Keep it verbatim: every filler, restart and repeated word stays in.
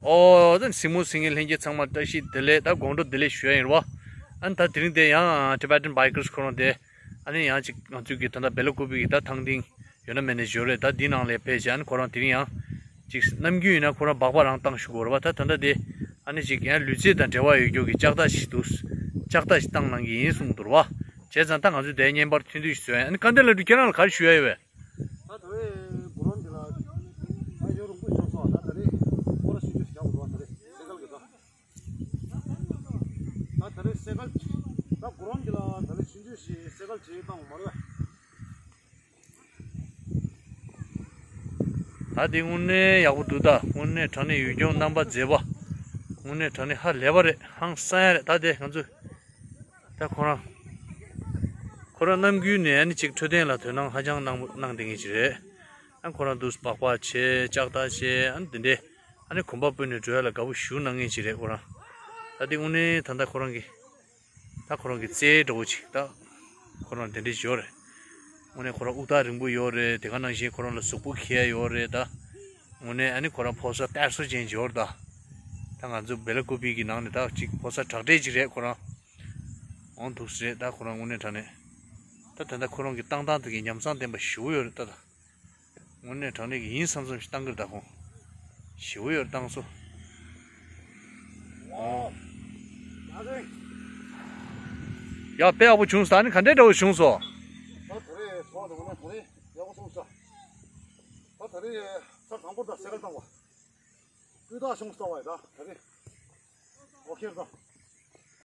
ཨོ་ད་སྲིང་མོ་སྲིང་ངེ་ལྷན་རྒྱས་ཚང་མ་བཀྲ་ཤིས་བདེ་ལེགས། ད་དགོང་དྲོ་བདེ་ལེགས་ཞུ་ཡ་ཡིན་རེད་བ། ཨ་ནི་ད་དེ་རིང་དེ་ཡང་Tibetan Bikers ཁོ་རང་དེ་ཨ་ནི་ཡང་ཅིག་ང་ཚོའི་གི་ད་ལྟ་སྦེ་ལ་ཀུ་པི་གི་ད་ཐང་སྟེང་ཡོད་ན་མེད་ན་ཞོར་རེད། ད་འདི་ནང་ལ་ཕེབས་བྱས་ཨ་ནི་ཁོ་རང་དེ་རིང་ཡང་ཅིག་ནམ་རྒྱུན་ཡིན་ན་ཁོ་རང་སྦག་སྦག་རང་བཏང་ཞུ་དགོས་རེད་བ། ད་ད་ལྟ་དེ་ཨ་ནི་ཅིག་ཡང་ལུས་རྩལ་དང་འབྲེལ་བ་ཡོད་རྒྱུ་གི་ལྕགས་ཐག་ཞིག་འདུག་ལྕགས་ཐག་ཞིག་བཏང་གནང་གི་ཡིན་གསུངས་འདུག་རེད་བ། བྱས་ཙང་ད་ང་ཚོས་དེ་བརྙན་པར་ཐུང་ཐུང་ཞིག་བཟོས། ཨ་ནི་སྐལ་ལྡན་ལགས་འདི་ཁྱེད་རང་ལ་ག་རེ་ཞུ་ཡ་ཡོད་པས། ད་ད་རེས་གུ་རོན་འདི་ལ་ད་ཡོད་རུང་པོ་ཞོག་སོང་། ད་ད་རེས་ཁོ་ར་ཞིག་ཞིག་རྒྱག་དགོས་ད། ད་རེས་སེ་གལ་གི་ད། ད་ད་རེས་སེ་གལ་ད་གུ་རོན་འདི་ལ་ད་རེས་ཆུང་ཆུང་ཞིག་སེ་གལ་བྱེད་བཏང་མ་རེད། ད་དེ་དངོས་གནས་ཡག་པོ་འདུག་ད་དངོས་གནས་དྲང་གནས་ཡུལ་ལྗོངས་རྣམ་པ་མཛེས་པ། དངོས་གནས་དྲང་གནས་ཧ་ལས་པ་རེད། ཧང་སང་ཡ་རེད། ད་དེ་ང་ཚོས་ད་ཁོ་རང་ཁོ་རང་ནམ་རྒྱུན་ནས་ཨ་ནི་ཅིག་འཕྲོད་བསྟེན་ལ་དོ་སྣང་ཧ་ཅང་གནང་གནང་བསྡད་མཁན་ཅིག་རེད། ཨ་ཁོ་རང་འདུག་སྦག་སྦག་བྱས་ལྕགས་ཐག་བྱས་ཨ་ནི་དེ་འདྲས་ཨ་ནི་གོམ་པ་སྤོས་ནས་འགྲོ་ཡ་ལ་དགའ་པོ་ཞེ་པོ་གནང་མཁན་ཅིག་རེད་ཁོ་རང་། ད་དེ་དངོས་གནས་ད་ལྟ་ཁོ་རང་གི་ད་ཁོ་རང་གི་རྩལ་འདྲ་བོ་ཅིག་ད་ཁོ་རང་དེ་འདྲས་ཡོད་རེད། དངོས་གནས་ཁོ་རང་དབུགས་ཐག་རིང་པོ་ཡོད་རེད། དེ་ག་ནང་བཞིན་ཁོ་རང་ལ་གཟུགས་པོ་འཁྱེར་ཡ་ཡོད་རེད་ད། དངོས་གནས་ཨ་ནི་ཁོ་རང་ཕོ་གསར་གཏེར་སོ་ཅན་ཅིག་ཡོད་རེད་ད། ད་ང་ཚོ་སྦེ་ལ་ཀུ་པི་གི་ནང་ནས་ད་ཅིག་ཕོ་གསར་དྲག་གྲས་ཅིག་རེད་ཁོ་རང་། འོང་འདུག་ཟེར་ད་ཁོ་རང་དངོས་གནས་དྲང་གནས། ད་ད་ལྟ་ཁོ་རང་གི་བཏང་སྟངས་དེ་གི་ཉམས་བཟང་ལྡན་པ་ཞེ་པོ་ཡོད་རེད་ད་ད། དངོས་གནས་དྲང་གནས་ཀྱི་ཡིན་བསམ་བསམ་ཞིག་བཏང་གི་རེད་ད་ཁོང་། ཞེ་པོ་ཡོད་རེད་བཏང་སོ། ཨོ། ཡ་དཔེ་ཡག་པོ་བྱུང་སོང་། ད་ནི་ག་འདྲའི་འདྲ་བོ་བྱུང་སོང་། ད་ད་རེས་ཚོང་དང་ན་ད་རེས་ཡག་པོ་སོང་ས། ད་ད་རེས་ཚར་དང་པོ་ད་སེ་གལ་བཏང་བ། སྤུས་དག་བྱུང་སོང་བ་ད་ད་རེས། ཨོ་ཁེ་རེད་ད།